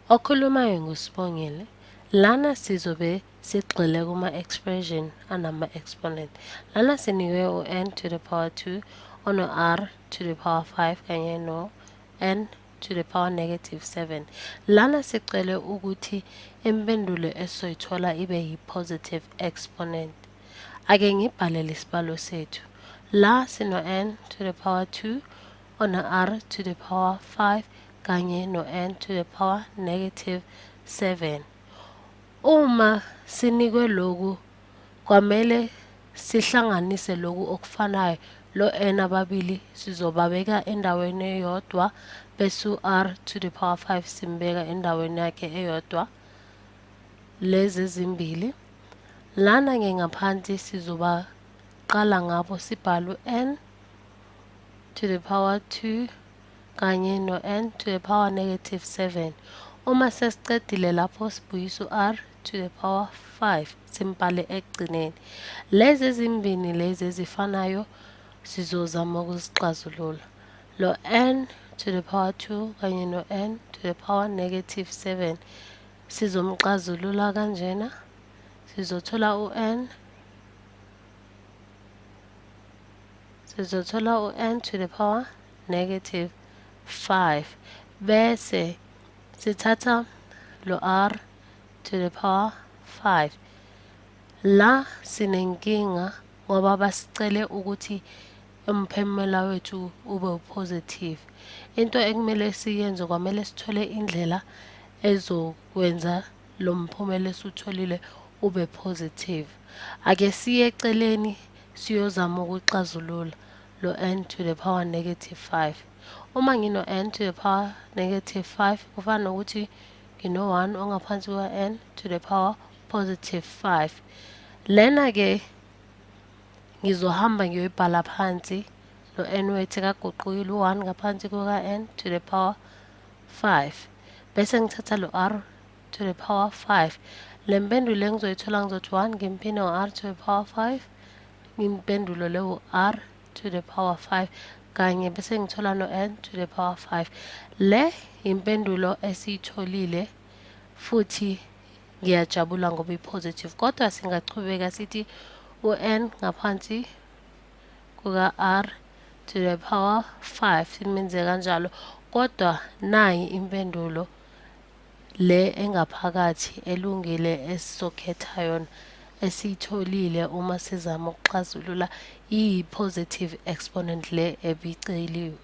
Okhulumayo nguSibongile. Lana sizobe sigxile kuma-expression anama-exponent. Lana sinikwe u-n to the power 2 ono-r to the power 5 kanye no-n to the power negative 7. Lana sicele ukuthi impendulo esizoyithola ibe yi-positive exponent. Ake ngibhale lesibalo sethu. La sino-n to the power 2 ono-r to the power 5 kanye no-n to the power negative 7. Uma sinikwe loku kwamele sihlanganise loku okufanayo lo n ababili sizobabeka endaweni eyodwa bese u-r to the power 5 simbeka endaweni yakhe eyodwa lezi ezimbili. Lana ke ngaphansi sizobaqala ngabo sibhale u-n to the power 2 kanye no-n to the power negative 7. Uma sesicedile lapho sibuyisa u-r to the power 5 simbhale ekugcineni. Lezi ezimbini lezi ezifanayo sizozama ukuzixazulula. Lo n to the power 2 kanye no-n to the power negative 7 sizomxazulula kanjena. Sizothola u-n sizothola u-n to the power negative 5 bese sithatha lo r to the power 5. La sinenkinga ngoba basicele ukuthi umphumela wethu ube positive. Into ekumele siyenze kwamele sithole indlela ezokwenza lo mphumela esiwutholile ube positive. Ake siye eceleni siyozama ukuxazulula lo n to the power negative 5. Uma ngino n to the power negative 5 kufana nokuthi ngino-1 ongaphansi kuka-n to the power positive 5. Lena-ke ngizohamba ngiyoyibhala phansi lo n wethu kaguqukile u-1 ngaphansi kuka-n to the power 5 bese ngithatha lo r to the power 5. Le mpendulo engizoyithola ngizothi 1 ngimphinde ngo-r to the power 5, impendulo leyo r to the power 5 kanye bese ngithola no-n to the power 5. Le impendulo esiyitholile futhi ngiyajabula ngoba i-positive, kodwa singachubeka sithi u-n ngaphansi kuka-r to the power 5 simenze kanjalo, kodwa nayi impendulo le engaphakathi elungile esizokhetha yona esiyitholile uma sizama ukuxazulula iyi-positive exponent le ebiceliwe.